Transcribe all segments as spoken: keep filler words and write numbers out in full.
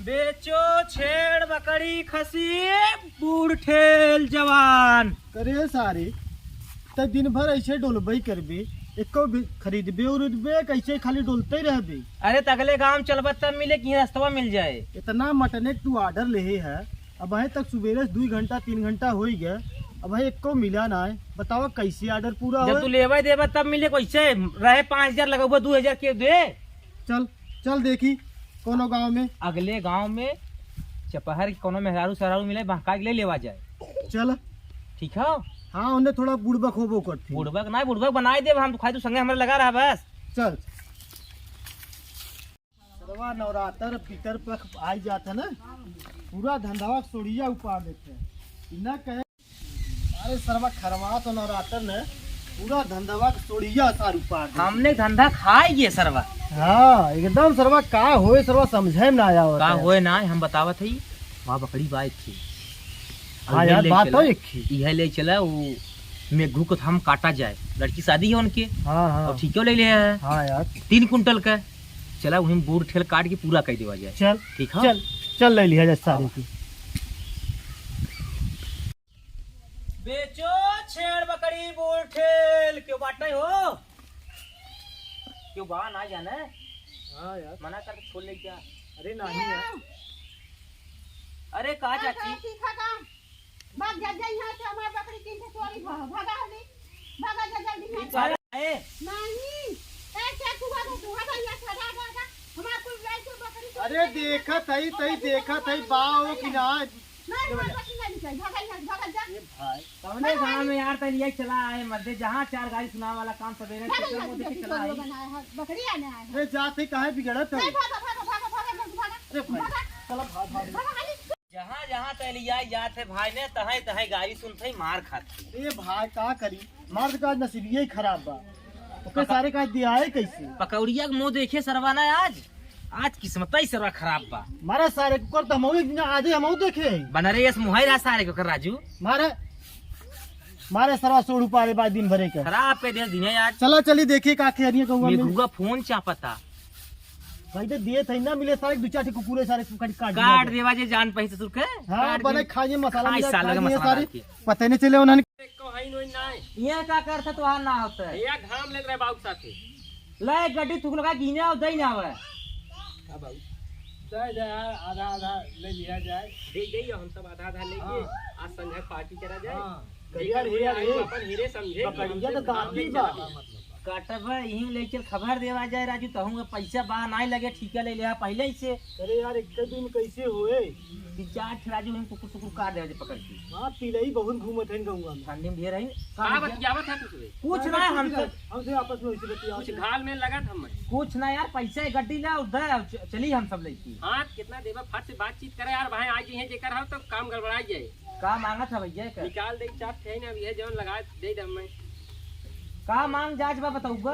बेचो छेड़ बकरी खसी बूढ़ ठेल जवान। करे सारे, त दिन भर ऐसे डोलबई करबे, एको भी खरीदबे उरीदबे, कैसे खाली डोलते रहबे? अरे त अगले गांव चलबा तब मिले कि रस्तवा मिल जाए। इतना मटने के तू order लेहे है, अबहीं तक सुबेरे से दुई घंटा तीन घंटा होई गए, अबहीं एको मिला ना है। बतावा कैसे order पूरा जब होए? तू लेबा देबा तब मिले, कैसे रहे पाँच हजार लगबा दो हजार के दे। चल चल देखी कौनो गांव में। अगले गांव में चपहर के कौनो मेहरारू सहरारू मिले, बहका के ले लेवा जाए। चल। ठीक है। हाँ, उन्हें थोड़ा बुड़बक होबो करती। बुड़बक ना, बुड़बक बनाए देब हम, तू खाली तू संगे हमरे लगा रहा बस। चल। सरवा नवरात्र पितर पख आई जात है ना, पूरा धंधवा सोड़िया उपाड़ देते हैं। इन्ना कहे अरे सरवा खरवा तो नवरात्र ने पूरा धंधवा के सोड़िया सार उपाड़ दे। हमने धंधा खाए ये सरवा। हाँ, एकदम सरवा का होए सरवा समझे में ना आवत का है। होए ना, हम बतावत हई, वहाँ बकरी बा एक थी। हाँ और यार, ले बात चला, तो एक ही। इहे ले चला, वो मेघू को हम काटा जाए, लड़की शादी है उनके। हाँ, हाँ। और ठीक है, ले ले आया है। हाँ यार। तीन कुंटल का। चला, वहीं बूढ़ ठेल काट के पूरा कर देवा जाए। चल, ठीक है? चल, चल ले लिया जाए सारे की। बेचो छेड़ बकरी बोल ठेल, क्यों बाटे हो? क्यों बा ना जाने? हाँ यार। मना कर छोड़ ले क्या? अरे नहीं यार। अरे का चाची? सीखा काम। भाग जा, जा यहाँ से, हमार बकरी किन से चोरी भा-, भागा हली। भागा जा जल्दी यहाँ से। अरे, ए। नहीं। ए, क्या तू भागा, तू भागा यहाँ से, भागा, भागा। हमार कुल गाय के बकरी चोरी अरे कर लिया। देखत हई, तई देखत हई, बा हो कि ना? नहीं, हमार बकरी नहीं चाहिए। भागा यहाँ से, भागा जा। ए भाई। कौने गाँव में यार तैं लिया चला आए मर्दे, जहाँ चार गाली सुनावे वाला काम सबेरे से भागा कर यहाँ वो से, देखे बकरी चला चोरी आई। बनाया है, बकरी आने आए हैं। अरे जात हई काहे बिगड़त है? नहीं, भागा, भागा, भागा, भागा, जल्दी भागा। अरे भाई, भागा। चला भाग, भाग। भागा, भागा। जहाँ जहाँ तैं लिया जात है भाई ने, तहे तहे गाली सुनत है, मार खात है। अरे भाई का करी, मर्द का नसीबिये ही खराब बा। ओके पका- सारे का दिया है कैसे? पकौड़िया के मुँह देखे सरवा ना आज, आज किस्मत ही सरवा खराब बा। मारा सारे को कर तो हम एक दिन आधे हम देखे हैं। बनारस मुहाई रहा सारे को कर राजू। मारे, मारे सरवा सोड़ उपाड़े बाद दिन भरे के। खराब पे दे दिन है आज। चला चली देखिए का खेरिया कहूँगा मैं। मेघुआ फोन चापता। भाई तो दिए थे ना मिले सारे दो चार ठे कुकुरे सारे को काट काट दिया। देवा जे जान पही ससुर के। हाँ, काट बने दे। खाइए मसाला खाई मिला, साले खा के लिए मसाला सारे। डाल के। पता ही नहीं चले उन्होंने। एको है नोई नाय। ये का करत है तोहार ना होता है? भैया घाम लेत रहे बाबू साथे। ले गड्डी थुक लगा गिने आओ दई ना आवे। का बाबू? दे दे यार, आधा आधा ले लिया जाए। दे दे, हम सब आधा आधा लेके हाँ। आज संझा पार्टी करा जाए। हाँ। करिया रे, यार, ये अपन हीरे समझे कि बकरिया हमसे तो दांत काम नहीं नहीं बा। चला। काटब, यहीं ले चल खबर देवा जाए राजू, तहूँ के पैसा बा, नाय लगे, ठीका ले लिया पहले ही से। अरे यार, एक दिन में कैसे होए? तीन चार ठे राजू वहीं कुकुर सुकुर काट देवा जे पकड़ के। हाँ, पिलई बहुत घूमत है गौवा में। ठंडी में ढेर है। का बतियावत है तू सबे? कुछ ना, हमसे हमसे आपस में वैसे बतियावत कुछ है। घाल में लगत हम। कुछ ना यार, पैसा एक गड्डी ला और दे, और च-, चली हम सब लेके। हाँ, कितना देबा, फट से बातचीत करे यार, भाई आज यहीं जेकर हो तो काम गड़बड़ा जाए। का मांगत है भैया का? निकाल दे, चार ठे ना, अब ये जौन लगा दे दे हमें। का मांग जांच बा बताऊबा?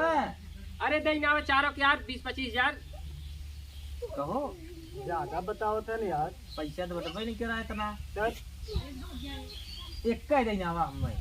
अरे दे ना, चारों के यार बीस पच्चीस हजार। कहो। ज्यादा बतावत है ना यार। पैसा तो बटबे नहीं करा इतना। चल। एक का दे ना हमें।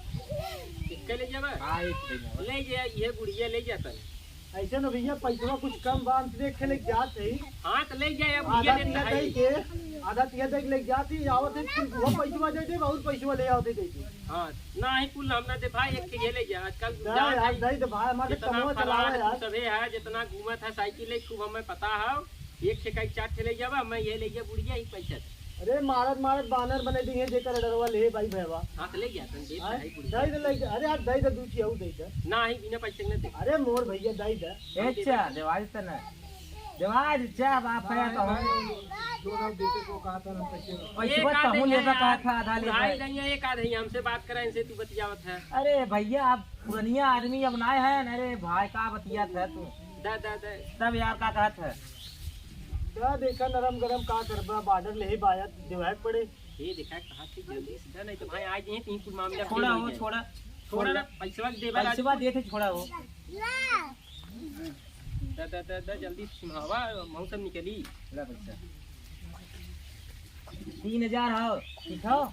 एक का ले जाबा? हाँ, एक दे ना। ले जा, ये बुढ़िया ले जाता है। ऐसे न भैया, पैसवा कुछ कम बा, हम देख के लेके जात है। हाँ, तो ले जाए, अब आधा भैया तिया देता है। दे के, आधा तिया दे के लेके जात है, आवत है, फिर वो पैसवा दे दे, और पैसवा ले आवत है, दे दे। हाँ, ना ही कुल हम ना दे भाई, एक के ये ले जा, आजकल ना जान यार, है, दे दे भाई, हमारे जितना कमवा फलाट चलावा यार। तू सभे है, जितना घूमत है साइकिल ले, खूब हमें पता है, एक ठे का चार ठे ले जाबा, मैं ये ले जा बुढ़िया ही पैसा दे। अरे मारत मारत बानर बने दी है, जेकर डरवा ले भाई भैया। हाँ, तो ले जा, तन दे हाँ, भाई बुढ़िया। दे दे, ले जा। अरे यार, दे दे, दू ठे और दे दे। ना ही बिना पैसे के ना दे। अरे मोर भैया, दे दे। ए, चा, देवारी त ना। देवारी, चा, बाप है तो हम। दोनों बेटे को कहा था ना, पैसे। पैसे एक तो आध हम ही लेबा है कहा यार, था, आधा लेबा। बुढ़ाई नहीं है, एक आध ही हमसे बात करा, इनसे तू बतियावत है। अरे भैया, अब पुरनिया आदमी अब ना है ना रे भाई, का बतियात है तू? दा, दा, दा। तब यार का कहत है? दा, देखा नरम गरम का करबा, बॉर्डर ले ही बाया, देवाए के पड़े। ये देखा कहा थी जल्दी सीधा, नहीं तो भाई आज यहीं तीन कुल मामला छोड़ा हो, छोड़ा। छोड़ा ना, पैसवा के देबा पैसवा राजू। देते छोड़ा हो। दा, दा, दा, दा, जल्दी सुनावा, मऊ सब निकली। ला पैसा। तीन हजार हो, ठीक हो?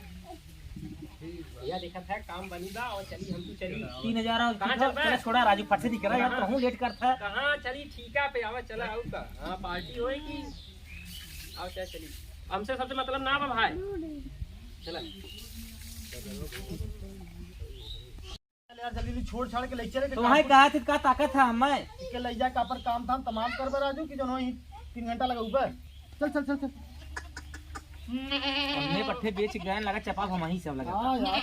भैया देखा था काम बनी बा और चली हम तो चली। तीन हजार हो, कहाँ ठीक हो? चल बे? चलो छोड़ा राजू, फट से निकला यार, कहाँ? तो हूँ लेट कर था। कहाँ चली? ठीका पे आवा, चला आऊ का? हाँ, पार्टी होए की? आओ, चल, चली। हमसे सबसे मतलब ना बा भाई। चला। चल यार, जल्दी जल्दी छोड़ छाड़ के ले चले, तो वहीं कहा थी, का ताकत है हमें? के ले जाके अपन काम धाम तमाम करबे राजू, कि जौन वहीं तीन घंटा लगा ऊपर। चल, चल, चल, चल। हमने पट्ठे बेच गए, लगा चपा हम वहीं सब लगा। हाँ यार।